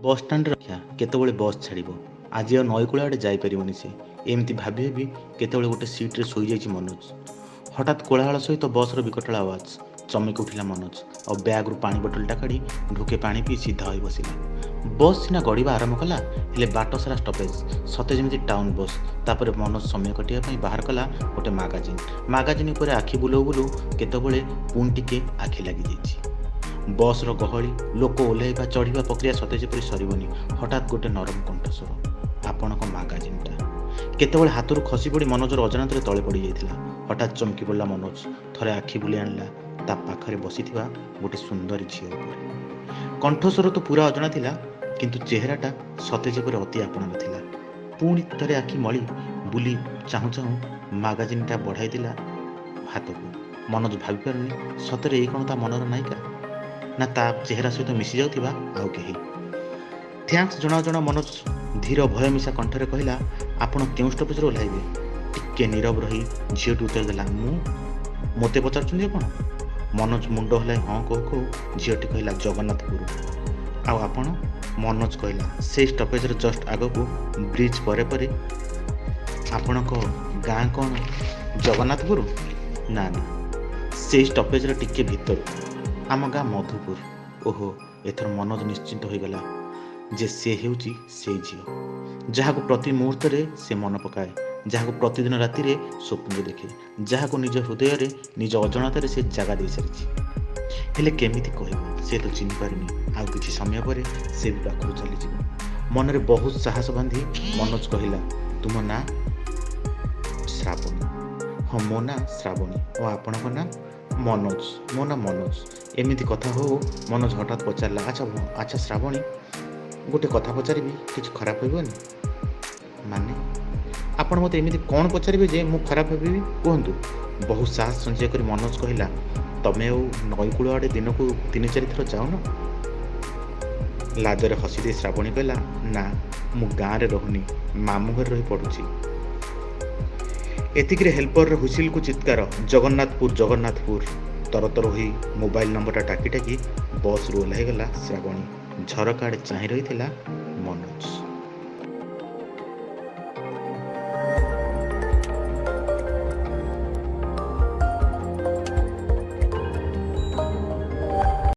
ବସ୍ଷ୍ଟାଣ୍ଡରେ ଅପେକ୍ଷା, କେତେବେଳେ ବସ୍ ଛାଡ଼ିବ। ଆଜି ଆଉ ନଈକୂଳ ଆଡ଼େ ଯାଇପାରିବନି ସେ। ଏମିତି ଭାବି ଭାବି କେତେବେଳେ ଗୋଟେ ସିଟ୍ରେ ଶୋଇଯାଇଛି ମନୋଜ। ହଠାତ୍ କୋଳାହଳ ସହିତ ବସ୍ର ବିକଟାଳ ଆୱାଜ। ଚମକି ଉଠିଲା ମନୋଜ ଆଉ ବ୍ୟାଗ୍ରୁ ପାଣି ବୋଟଲଟା କାଢ଼ି ଢୋକେ ପାଣି ପିଇ ସିଧା ହୋଇ ବସିଲା। ବସ୍ ସିନା ଗଡ଼ିବା ଆରମ୍ଭ କଲା, ହେଲେ ବାଟ ସାରା ଷ୍ଟପେଜ୍, ସତେ ଯେମିତି ଟାଉନ୍ ବସ୍। ତାପରେ ମନୋଜ ସମୟ କାଟିବା ପାଇଁ ବାହାର କଲା ଗୋଟେ ମାଗାଜିନ୍। ମାଗାଜିନ୍ ଉପରେ ଆଖି ବୁଲଉ ବୁଲଉ କେତେବେଳେ ପୁଣି ଟିକେ ଆଖି ଲାଗିଯାଇଛି। ବସ୍ର ଗହଳି, ଲୋକ ଓହ୍ଲାଇବା ଚଢ଼ିବା ପ୍ରକ୍ରିୟା ସତେ ଯେପରି ସରିବନି। ହଠାତ୍ ଗୋଟେ ନରମ କଣ୍ଠସ୍ୱର, ଆପଣଙ୍କ ମାଗାଜିନ୍ଟା। କେତେବେଳେ ହାତରୁ ଖସି ପଡ଼ି ମନୋଜର ଅଜାଣତରେ ତଳେ ପଡ଼ିଯାଇଥିଲା। ହଠାତ୍ ଚମକି ପଡ଼ିଲା ମନୋଜ। ଥରେ ଆଖି ବୁଲେଇ ଆଣିଲା ତା ପାଖରେ ବସିଥିବା ଗୋଟେ ସୁନ୍ଦରୀ ଝିଅ ଉପରେ। କଣ୍ଠସ୍ୱର ତ ପୁରା ଅଜଣା ଥିଲା, କିନ୍ତୁ ଚେହେରାଟା ସତେ ଯେପରି ଅତି ଆପଣାର ଥିଲା। ପୁଣି ଥରେ ଆଖି ମଳି ବୁଲି ଚାହୁଁ ଚାହୁଁ ମାଗାଜିନ୍ଟା ବଢ଼ାଇ ଦେଲା ହାତକୁ। ମନୋଜ ଭାବିପାରୁନି, ସତରେ ଏଇ କ'ଣ ତା ମନର ନାୟିକା, ନା ତା ଚେହେରା ସହିତ ମିଶି ଯାଉଥିବା ଆଉ କେହି? Thanks ଜଣାଉ ଜଣାଉ ମନୋଜ ଧୀର ଭୟ ମିଶା କଣ୍ଠରେ କହିଲା, ଆପଣ କେଉଁ ଷ୍ଟପେଜରେ ଓହ୍ଲାଇବେ? ଟିକେ ନୀରବ ରହି ଝିଅଟି ଉତ୍ତର ଦେଲା, ମୁଁ? ମୋତେ ପଚାରୁଛନ୍ତି ଆପଣ? ମନୋଜ ମୁଣ୍ଡ ହଲାଇ ହଁ କହୁ କହୁ ଝିଅଟି କହିଲା, ଜଗନ୍ନାଥପୁର। ଆଉ ଆପଣ? ମନୋଜ କହିଲା, ସେଇ ଷ୍ଟପେଜର ଜଷ୍ଟ ଆଗକୁ ବ୍ରିଜ୍ ପରେ ପରେ। ଆପଣଙ୍କ ଗାଁ କ'ଣ ଜଗନ୍ନାଥପୁର? ନା ନା, ସେଇ ଷ୍ଟପେଜର ଟିକେ ଭିତରକୁ। ଆମ ଗାଁ ମଧୁପୁର। ଓହୋ, ଏଥର ମନୋଜ ନିଶ୍ଚିନ୍ତ ହୋଇଗଲା ଯେ ସେ ହେଉଛି ସେଇ ଝିଅ, ଯାହାକୁ ପ୍ରତି ମୁହୂର୍ତ୍ତରେ ସେ ମନେ ପକାଏ, ଯାହାକୁ ପ୍ରତିଦିନ ରାତିରେ ସ୍ୱପ୍ନରେ ଦେଖେ, ଯାହାକୁ ନିଜ ହୃଦୟରେ ନିଜ ଅଜାଣତରେ ସେ ଜାଗା ଦେଇସାରିଛି। ହେଲେ କେମିତି କହିବ? ସେ ତ ଚିହ୍ନିପାରୁନି। ଆଉ କିଛି ସମୟ ପରେ ସେ ବି ପାଖରୁ ଚାଲିଯିବ। ମନରେ ବହୁତ ସାହସ ବାନ୍ଧି ମନୋଜ କହିଲା, ତୁମ ନାଁ? ଶ୍ରାବଣୀ। ହଁ, ମୋ ନାଁ ଶ୍ରାବଣୀ। ଓ ଆପଣଙ୍କ ନାଁ? ମନୋଜ। ମୋ ନାଁ ମନୋଜ। ଏମିତି କଥା ହଉ ମନୋଜ ହଠାତ୍ ପଚାରିଲା, ଆଚ୍ଛା ଆଚ୍ଛା ଶ୍ରାବଣୀ, ଗୋଟେ କଥା ପଚାରିବି, କିଛି ଖରାପ ହେବନି? ମାନେ? ଆପଣ ମୋତେ ଏମିତି କ'ଣ ପଚାରିବେ ଯେ ମୁଁ ଖରାପ ଭାବିବି? କୁହନ୍ତୁ। ବହୁତ ସାହସ ସଞ୍ଚୟ କରି ମନୋଜ କହିଲା, ତମେ ଆଉ ନଈକୂଳ ଆଡ଼େ ଦିନକୁ 3-4 ଥର ଯାଉନ? ଲାଜରେ ହସିଦେଇ ଶ୍ରାବଣୀ କହିଲା, ନା, ମୁଁ ଗାଁରେ ରହୁନି, ମାମୁଁ ଘରେ ରହି ପଢ଼ୁଛି। ଏତିକିରେ ହେଲ୍ପରର ହୁଇସିଲକୁ ଚିତ୍କାର, ଜଗନ୍ନାଥପୁର, ଜଗନ୍ନାଥପୁର। ତରତର ହୋଇ ମୋବାଇଲ ନମ୍ବରଟା ଡାକି ଡାକି ବସ୍ରୁ ଓହ୍ଲାଇଗଲା ଶ୍ରାବଣୀ। ଝରକା ଆଡ଼େ ଚାହିଁ ରହିଥିଲା ମନୋଜ।